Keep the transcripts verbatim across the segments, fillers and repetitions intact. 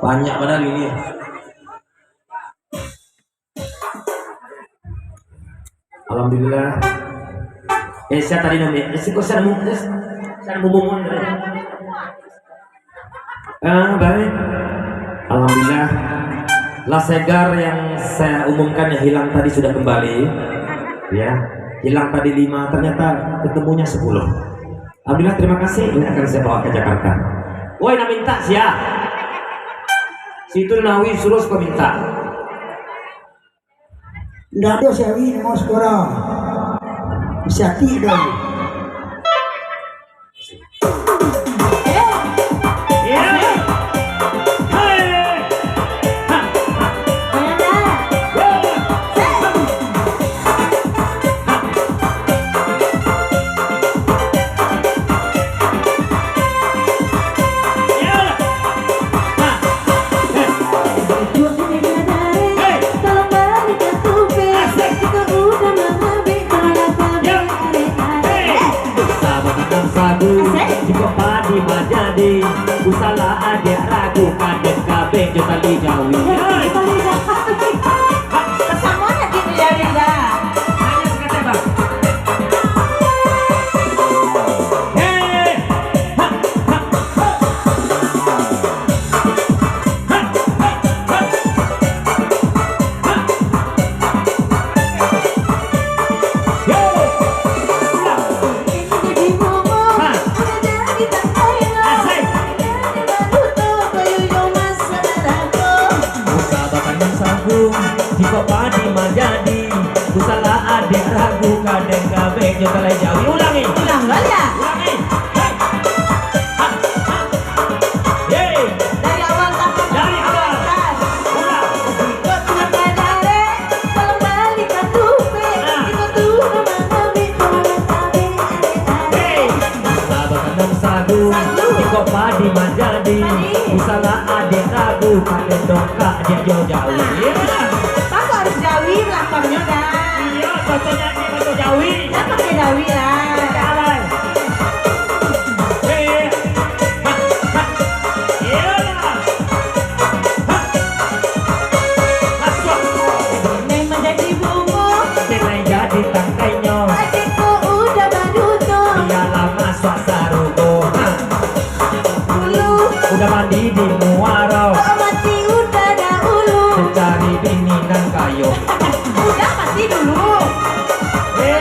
Banyak banar ini. Alhamdulillah. Eh, sia tadi nami? Eh, si kok sia namu-, eh, sia namu-, namu-, namu-, Ah, baik. Alhamdulillah. Lasegar yang saya umumkan yang hilang tadi sudah kembali. Ya, hilang tadi lima, ternyata ketemunya sepuluh. Alhamdulillah, terima kasih. Ini akan saya bawa ke Jakarta. Woi, nak minta sia? Situ Nawi suruh suka minta. Ndak ado siawi namo sukoro. Siatik doh. Sabananam sagu, jikok padi manjadi, usahlah adiak ragu, kadek kabek jo tali jawi. Samo nak dibiarin dah. Hei! Jikok padi manjadi, usahlah adiak ragu, kadek kabek jo tali jawi. Ulangi. Ulang baliak. Ulangi. Hei. Ha. Ha. Hei. Dari awal sampai. Dari awal. Ulang. Kok tengah padarek, kalau balik ka tupik, ah, itu tu memang kami kalau kami arek-arek. Hei. Sabananam sagu, sagu, jikok padi manjadi, padi, usahlah adiak ragu, kadek dongkak diak jo jawi. Nah. Ya. Bapak harus jawi belakangnya, dah. Iya, contohnya Baco jawi. Dah pakai jawi lah. Pakai alai. Eh. Ha, ha. Iyalah. Ha. Masuk. Denai manjadi bungo. Denai jadi tangkainyo. Adik ko udah baduto. Iyalah masuk sarugo. Ha. Dulu. Udah mandi di muaro. Kok mati udah dahulu. Cari bini nan kayo. Udah mati dulu. Eh.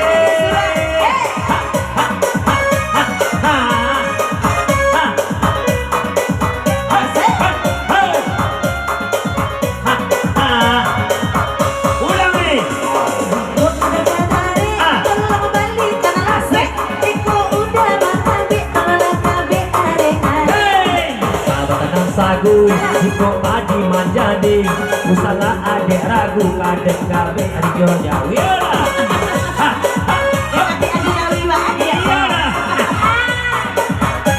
Ulang ni. Ah. Asik. Hei. Sabananam sagu, jikok padi manjadi, usahlah adiak ragu, kadek kabek ari jo jawi. Iyolah. Ha, ha, ha. Iyolah.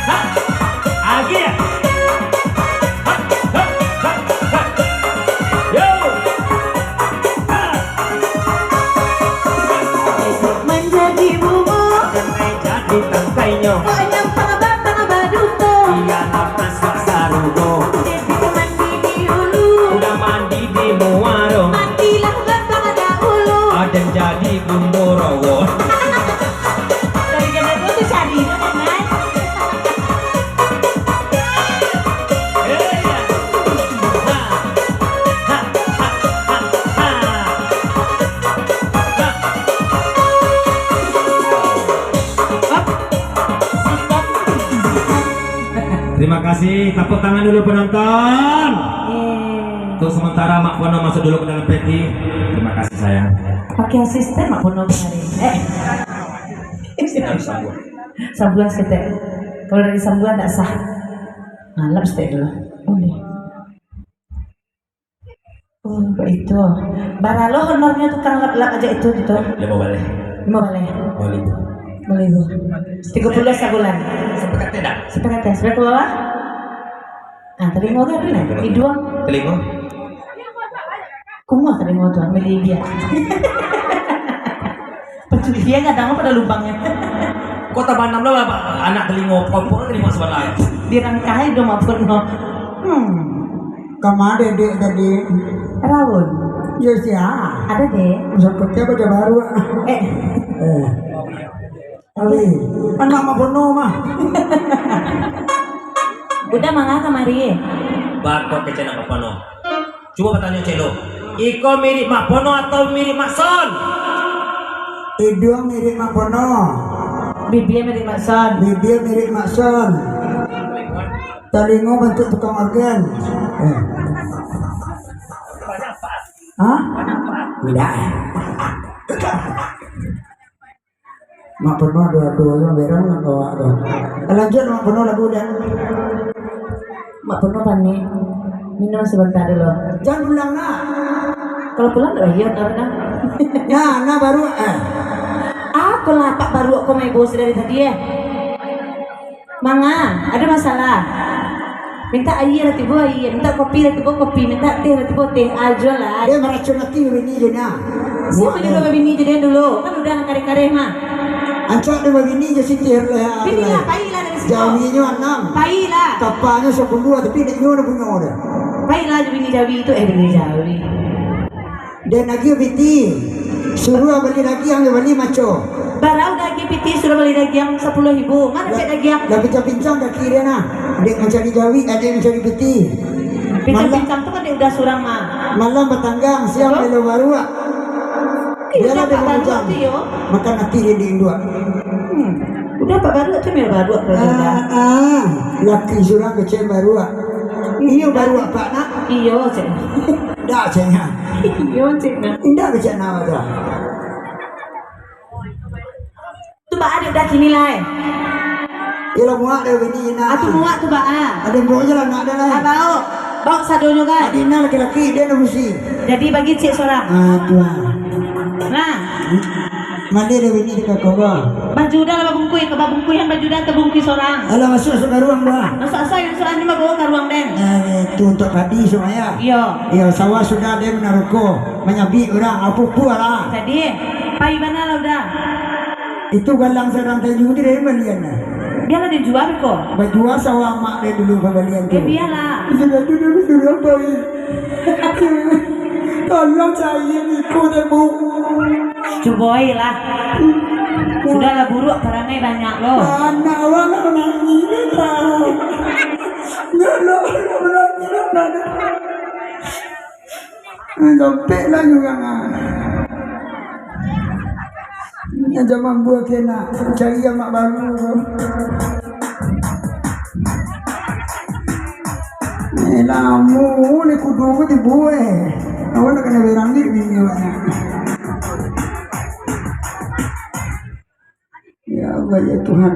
Ha, agiah. Ha, ha, ha, ha. Yo. Ha. Manjadi bungo. Jadi tangkainyo. Kok nyampang batang baduto. Iyalah masuk sarugo. Jadi mandi di hulu. Udah mandi di muaro. Mandilah batang dahulu. Aden jadi gundorowo. Dari kena tu cari tu, Denai. Terima kasih, tepuk tangan dulu penonton. Yeay. Untuk sementara Mak Pono masuk dulu ke dalam peti. Terima kasih sayang. Pakai asisten Mak Pono kemarin. Eh. Harus sambung. Sambuan saketek. Kalau dari sambuan tak sah. Nah, lap saketek dulu. Boleh. Oh, itu. Bara lo honornyo tukang lap-lap aja itu, gitu? Limo baleh. Limo baleh? Limo ribu. Limo ribu. Tigo puluah sabulan. Sapakati dak? Sapakati. Sampai ke bawah? Ah, telingo kan, benar? Hidung. Telingo. Kumuah telingo tu, ambil dia. Paculi dia kadang pada lubangnya. Kota Banam lah, Pak. Anak telingo, kompor telingo sebelah. Dirangkai dong apa no? Hmm. Kama dedek tadi? Raun. Yo, sia? Ado, Dek. Seperti apa dia baru? Eh. Eh. Awi, anak Mak Pono mah. Uda manga kamari? Bakok kecek anak Mak Pono. Cubo batanyo cek lo. Iko mirik Mak Pono atau mirik Mak Son? Iduang mirik Mak Pono. Bibia mirik Mak Son. Bibia mirik Mak Son. Talingo bantuak tukang organ. Eh. Hah? Indak. Mak Pono ado-ado ajo berang lah kawak tu. Lanjuik Mak Pono lagu dia. Mak Pono panik. Minum sabanta dulu. Jan pulang nak. Kalau pulang dak bayia nak. Nah, nah baru eh. Apo lah apak baru ko main bos dari tadi eh. Manga, ado masalah? Mintak aia lah tibo aia, mintak kopi lah tibo kopi, mintak teh lah tibo teh, ajo lah. Dia maracun ati babini je nah. Sia manyuruah babini je den dulu? Kan Uda nan kareh-kareh mah. Ancak dia babini je Siti Herleha. Bini lah, pailah dari situ. Jawi nyo anam. Pailah. Kapanyo sapuluah, tapi dek nyo ado punyo dah. Pailah je bini Jawi tu, eh bini Jawi. Den agiah piti, suruah bali dagiang, bali maco. Bara Uda agiah piti, suruah bali dagiang sapuluah ribu. Ma dapek dagiang? Lah pincang-pincang kaki dia nah. Dek mancari jawi, dek mancari piti. Pincang-pincang tu kan dek Uda surang mah. Malam batanggang, siang melo baruak. Bialah dia mangujang. Makan ati dia di induak. Hmm. Uda apak baruak tu melo baruak kalau Uda. Ah, ah. Laki surang kecek baruak. Iyo baruak apak nak. Iyo cek. Dak cek nak. Iyo cek nak. Indak kecek nak tu. Tu baa dek Uda kini lai? Iyolah muak dek bini nak. Ah, tu muak tu baa. Ado muak je lah nak dah lah. Ah, baok. Baok sadonyo kan. Adi nak laki-laki dia nak busi. Jadi bagi cek surang. Ah, tu ah. Nah. Mandi dek bini di kakak bah. Baju Uda lah babungkui, ka babungkuihan baju Uda tabungkui surang. Alah masuak, masuak ka ruang bah. Masuak asal yang surang ni babawa ka ruang den. Eh, tu untuk padi semua ya. Iyo. Iyo, sawah sudah dia manaroko, manyabik urang, apo-apo lah. Jadi, pai bana lah Uda. Itu galang sarang tanju tu dari balian lah. Bialah dia jua beko. Bajua sawah amak dia dulu pabalian tu. Eh, bialah. Sudah tu dia suruh pai. Tolong cari iko deh, Bu. Cubo lah. Sudahlah buruak parangai banyak lo. Anak awak nak manangih dah. Ya Allah, nak manangih dah. Dompet lah urang ah. Inyo zaman buah kena cari amak baru. Eh, lamo ni kudo ko tibo eh. Awak nak kena berang ni bini awak ni. Ya Allah, ya Tuhan.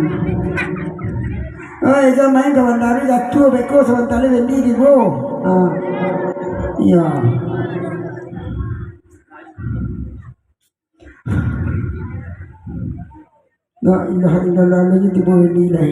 Oi, jan main kawan lari jatuh beko sabanta lai Wendy tibo. Ah. Iya. La ilaha illallah, lagi tibo Wendy lai.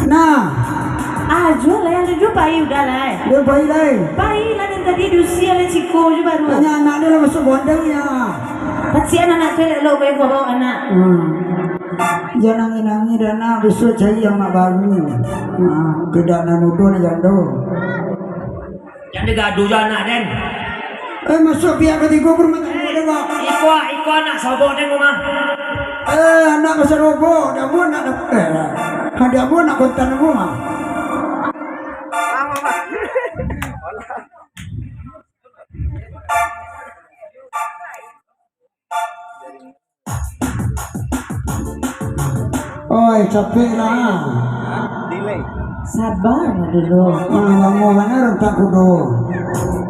Nah. Ajo lah, yang tujuah pai Uda lai. Dia pai lai. Pai lah, dari tadi diusia lai siko je baru. Banyak anak dia lah masuk bondang ya. Kasihan anak tu, elok-elok bawa anak. Hmm. Jangan nangis-nangis dah nak, besok cari yang nak baru. Nah, tidak nak mudo nak jando. Jan digaduah jo anak den. Eh, masuak pihak katigo ka rumah tangga den, Bang. Iko, iko anak sobok den rumah. Eh, anak basarobok, dak amuah nak dapek. Eh, dak amuah nak kontan rumah. Oi, capek lah. Sabar dulu. Ah, lamo bana rentak kudo.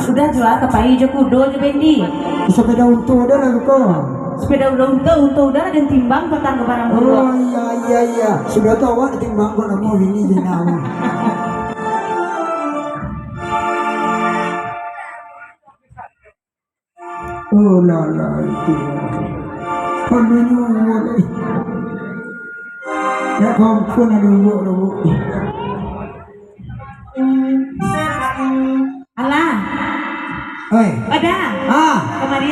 Uda jua ka pai jo kudo jo Bendi. Sepeda untu ado lah ko. Sepeda Uda untu, untu Uda lah den timbang patang ka barang kudo. Oh, iya, iya, iya. Sudah tu awak ditimbang ko lamo bini je nak. Oh, lah, lah, itu. Pandunyo umur, eh. Ya, ampun, aduh, aduh. Alah, Oi. Ada. Ah. Kamari